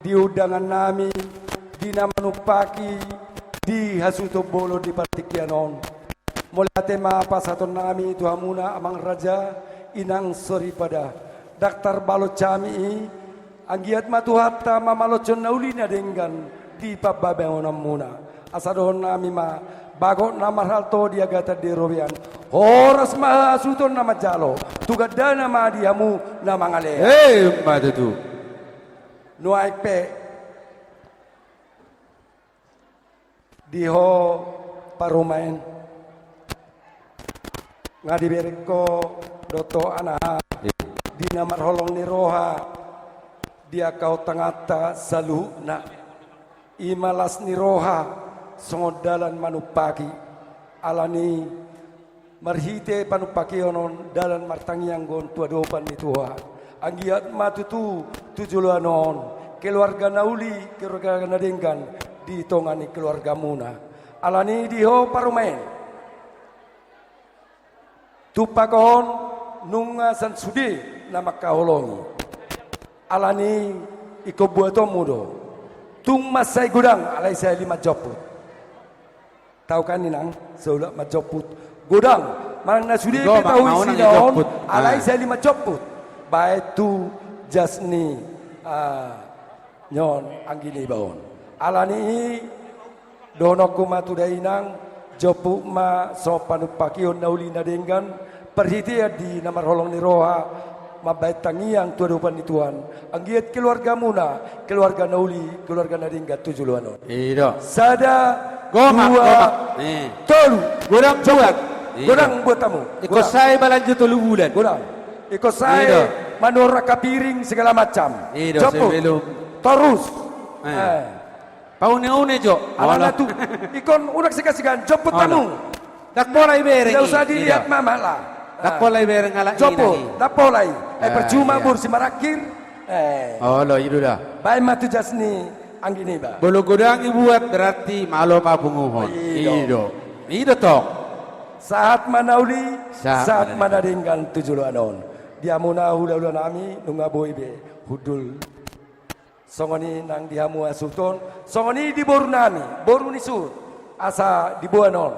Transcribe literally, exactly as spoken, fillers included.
di undangan nami, di na manumpaki, di hasuhuton bolon di partingkian on. Mauliate ma pasahaton nami tu hamuna amang raja, inang soripada, ndang tarbalot hami i, anggiat ma Tuhanta mamaloshon na uli na denggan di pambahenonmuna. Asa dohonon nami ma, bagot na marhalto di agatan di robean, horas ma hasuhuton na manjalo, tu gandana ma di hamu na mangalean. Emma tutu. Nuaeng pe, di ho parumaen, nga dibereng ho dohot ho anaha, di na marholong ni roha, di angka hotanganta saluhutna, i ma las ni roha songon dalan manumpaki. Alani marhite panumpakion on dalan martangiang do on tu adopan ni Tuhan. Anggiat ma tutu tu joloan on keluarga na uli, keluarga na denggan di tonga ni keluargamuna. Alani di ho parumaen, tumpak on nunga sian sude na mangkaholongi. Alani ingkon buatonmu do. Tung mansai godang alai sai lima jomput. Tahu kan inang, saulak manjomput. Godang, manang na sude pe tahu isina on, alai sai lima jomput. Baen tu jas ni, ah, nion anggi niba on. Alani i, dohononku ma tu da inang, jomput ma songon panumpakion na uli na denggan, parhitean di na marholong ni roha, mambaen tangiang tu adopan ni Tuhan. Anggiat keluargamuna keluarga na uli, keluarga na denggan tu joloan on. I do. Sada, dua, tolu. Godang buat. Godang buat hamu. Ingkon sae balanja tolu bulan. Godang. Ingkon sae manuhor angka piring segala macam. I do, jomput. Torus. Paune-une jo. Alana tu ingkon unang sigan-sigan, jomput hamu. Ndang pola ibereng. Ndang usah dilihat mama lah. Ndang pola ibereng ala ina i. Ndang pola i. Eh, percuma boru simarangkir. Eh. Olo, i do da. Baen ma tu jas ni anggi niba. Molo godang ibuat berarti malo ma punguhon. I do. I do tong. Sahat ma na uli, sahat ma na denggan tu joloan on. Di hamuna hula-hula nami, nunga boi be hundul. Songon i nang di hamu hasuhuton, songon i di boru nami, boru ni suhut, asa di boan on,